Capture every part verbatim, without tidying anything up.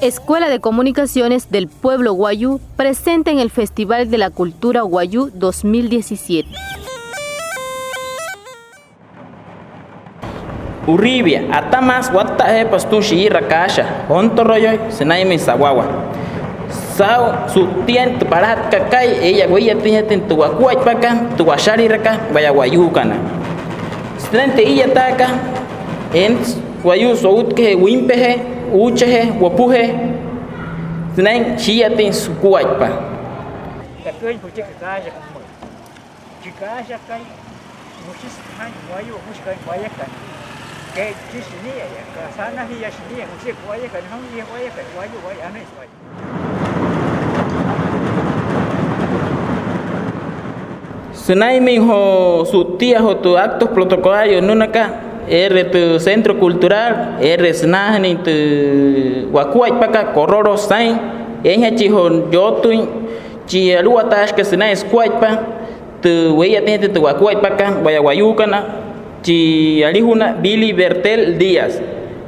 Escuela de Comunicaciones del Pueblo Wayuu presenta en el Festival de la Cultura Wayuu dos mil diecisiete. Uribia, ataa maa watta'ajeepa sütüma shi'ira kaasha, jontoroyoi, sünainmüin sawawaa. Saa'u su'ttiain tü palajatkat ka'i, ee'iyatüinjatüin tü wakuaippakat, tü washalirakat waya wayuukana. Sünain tü ee'iyataakat, eent wayuu so'utkajee wüinpajee, uuchajee, wopujee, sünain shii'iyatüin sukuaippa. Taküin püchiki kaasha. Chi kaashakai, müshi sütüjaain wayuu, müshi ka'i wayakana. Ke'ichi shinia, aka sanajia shinia, müshi wayakana, jamüshia wayakana, wayuu, wayuu, anüshi wayuu. Sünainmüin joo su'ttia joo tü acto protocolario nünakat, eere tü centro cultural, eere sünaajünüin tü wakuaippakat, kororo saa'in, eeinjachi joo yootüin chi aluwataashikai sünain sukuaippa, tü wee'iyatüinjatüin tü wakuaippakat waya wayuukana, chi alijuna Billy Bertel Díaz.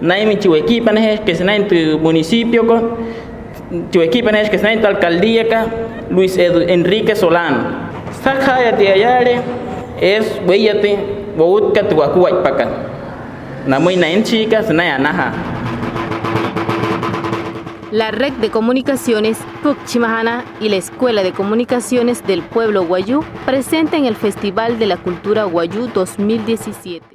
Sünainmüin chi wekiipanejeeshikai sünain tü municipiokot, chi wekiipanejeeshikai sünain tü alcaldiakat, Luis Edu-, Enrique Solano. Süsakaja'aya tia yaale, eesü wee'iyatüin wo'utkat tü wakuaippakat namüin na enshiikat sünain anajaa. La Red de Comunicaciones Pütchimajanaa y la Escuela de Comunicaciones del Pueblo Wayuu presentan el Festival de la Cultura Wayuu dos mil diecisiete.